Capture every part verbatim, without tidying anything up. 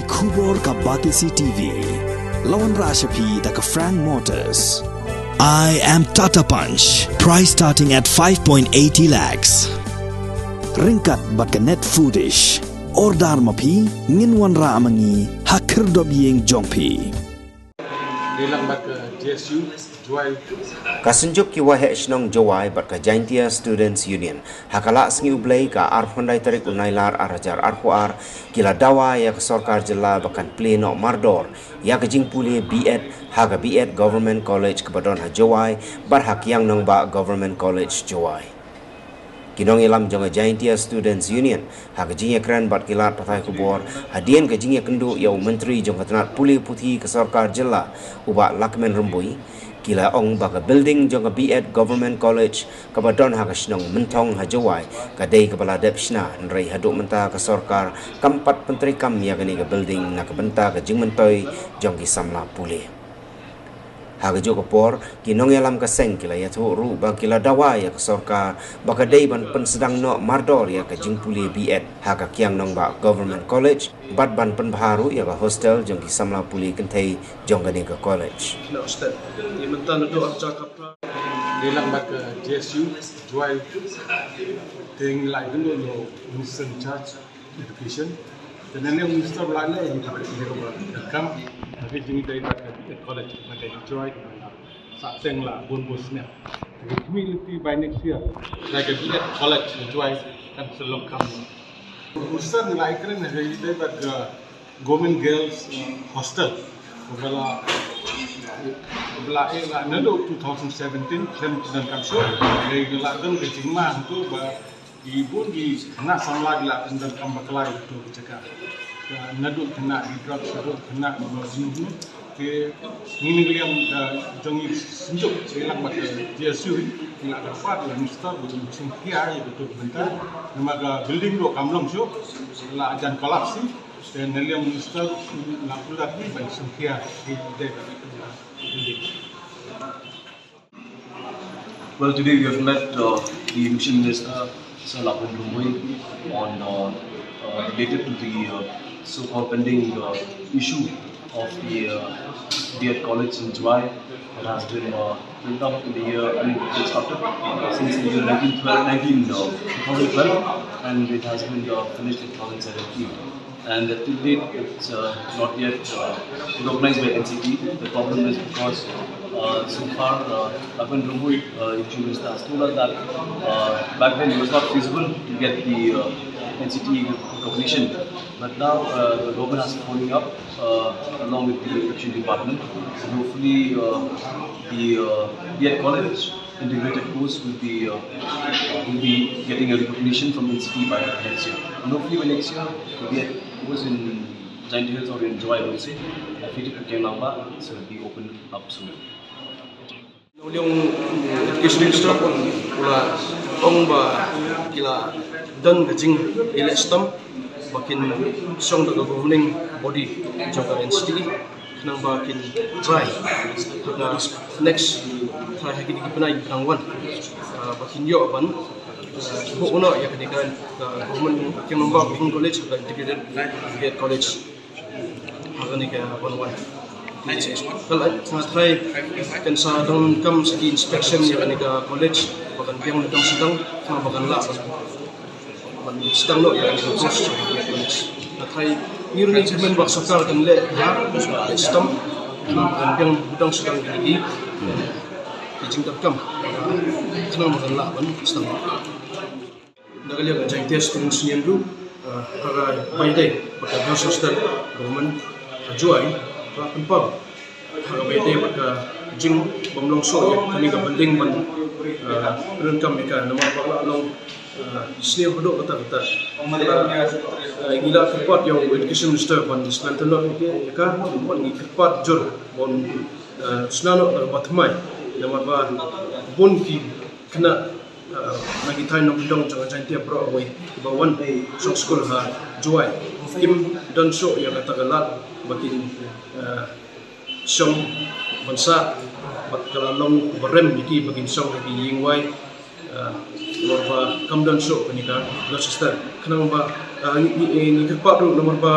Khubor ka Batesi T V. La wanrah sha phi da ka Frank Motors. I am Tata Punch. Price starting at five point eighty lakhs. Ryngkat bad ka Net Foodish. Order ma phi, ngin wanrah ma ngi ha khyrdop ïing jong phi. Dei lang bad ka G S U Jowai. Ka Synjuk ki Waheh Shnong Jowai bad ka Jaintia Students Union ha ka Lah Sngi U Blei ka arphew khyndai tarik u Nailar ar hajar arphew ar ki la dawa ïa ka sorkar jylla ba kan plie noh mardor ïa ka jingpule B.Ed ha ka B.Ed Government College kaba don ha Jowai bad ha Kiang Nangbah Government College Jowai. Ki nongïalam jong ka Jaintia Students Union ha ka jingïakren bad ki lad pathai khubor hadien ka jingïakynduh ïa u Myntri jong ka tnat pule puthi ka sorkar jylla u Bah Lahkmen Rymbui, ki la ong ba ka building jong ka B.Ed Government College kaba don ha ka shnong Mynthong ha Jowai ka dei kaba la dep shna, hynrei haduh mynta ka sorkar kam pat pyntreikam ïa kane ka building na ka bynta ka jingmyntoi jong ki samla pule. Ha kajuh ka por, ki nongïalam ka seng ki la ïathuh ruh ba ki la dawa ïa ka sorkar ba ka dei ban pynsdang noh mardor ïa ka jingpule B.Ed ha ka Kiang Nangbah Government College bad ban pynbha ruh ïa ka hostel jong ki samla pule kynthei jong kane ka college. Dei lang bad ka G S U Jowai, te ngi la ïakynduh ïa u Minister in charge Education. Te nane u Minister u la leh ïa ka, ïa ka kam ha ka jingïadei bad ka B.Ed College kaba dei ha Jowai, kaba la sah teng la bun bun snem. Te ka khmih lynti by next year, da ka B.Ed College ha Jowai kan sa long kam. U Minister u la ïakren ha ka jingïadei bad ka Government Girls, uh, Hostel, kaba la, kaba la, eh, la naduh two thousand seventeen khlem pyndonkam shuh. Te ka la don ka jingma hangto ba ki bun ki khynnah samla ki la pyndonkam bakla ïa kato ka jaka. Ka naduh khynnah ki drugs, naduh khynnah ki bym sngewthuh. Te ngi na ka liang ka jong ngi Synjuk, ngi lang bad ka G S U, ngi la kyrpad ïa u Minister ba un shim khia ïa kato ka bynta. Namar ka building ruh kam long shuh, la jan collapse. Te na liang u Minister la kular hi ban shim khia ïa kato ka building. Well, today we have met, uh, the Education Minister, Sir Lahkmen Rymbui, on, uh, uh, related to the, uh, so-called pending, uh, issue of the, uh, B.Ed College in Jowai that has been, uh, built up in the year, I mean, it started since the year nineteen twelve, nineteen, uh, two thousand twelve, and it has been, uh, finished in two thousand seventeen. And till date, it's, uh, not yet, uh, recognized by N C T E. The problem is because, uh, so far, uh, Lahkmen Rymbui, uh, Education Minister, has told us that, uh, back then it was not feasible to get the, uh, N C T E recognition. But now, uh, the government has following up, uh, along with the Education Department. And hopefully, uh, the, uh, B.Ed College integrated course will be, uh, will be getting a recognition from N C T E by next year. And hopefully by next year, the B.Ed course in Jaintia Hills or in Jowai also, affiliated to Kiang Nangbah, so will be opened up soon. Na u liang u Education Minister u la ong ba ki la don ka jingïaleh stem ba kin shong da ka governing body jong ka N C T E. Khnang ba kin try ha ka next, try ha kine ki bnai kiba dang wan, ah, ba kin ïoh ban, ah, buh noh ïa kane ka, ka government, Kiang Nangbah Government College, ka integrated B.Ed College ha kane ka ban wan. Ka la, nga try kan sa donkam sa ki inspection ïa kane ka college ba kan biang na dong sdang, khnang ba kan lah ban sdang noh ïa ka course. Nga try ngi ruh ngi kyrmen ba sorkar kan leh ïa stem, kan biang dang sdang ïa ki, ki jingdonkam, khnang ba kan lah ban sdang. Na ka liang ka Jaintia Students Union ruh, eh, ha kaba ïadei bad ka Girls Hostel Government ha Jowai, ka pynpaw ha kaba ïadei bad ka jingbymlong shuh ïa kane ka building ban, eh, pyndonkam ïa ka, namar ba la long, eh, sniew haduh katta katta. Eh, ngi la kyrpad ïa u Education Minister ban dismantle noh ïa ka, bad ngi kyrpad jur ban, eh, shna noh da kaba thymmai, namar ba bun ki khynnah, eh, na ki thaiñ nongkyndong jong ka Jaintia baroh kawei kiba wan shong skul ha Jowai kim don shuh ïa kata ka lad ba kin, eh, shong ban sah, bad ka la long kaba rem ïa ki ba kin shong ha ki ïing wai, eh, Namar ba kam don shuh kane ka girls hostel. Khnang ba, ah, ngi, ngi, ngi kyrpad ruh namar ba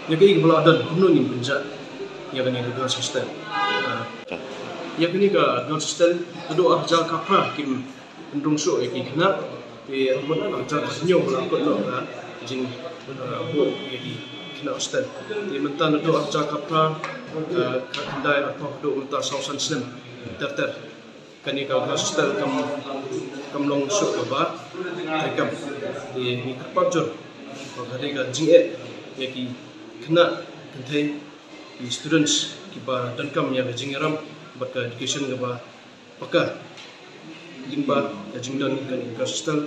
ïa kaei kaba la don kumno ngin pynjah ïa kane ka girls hostel. Ah, ïa kane ka girls hostel naduh ar hajar khatphra kim pynrung shuh ïa ki khynnah. Te mut ar hajar khathynñiew ba la kut noh ka jing, ah, buh ïa ki khynnah hostel. Te mynta naduh ar hajar khatphra, ah, khatkhyndai, arphew haduh mynta saw san snem ter ter. Kane ka girls hostel kam, kam long shuh kaba treikam. Te ngi kyrpad jur ba ka dei ka jingeh ïa ki khynnah kynthei, ki students kiba donkam ïa ka jingïarap bad ka education kaba paka lyngba ka jingdon kane ka girls hostel.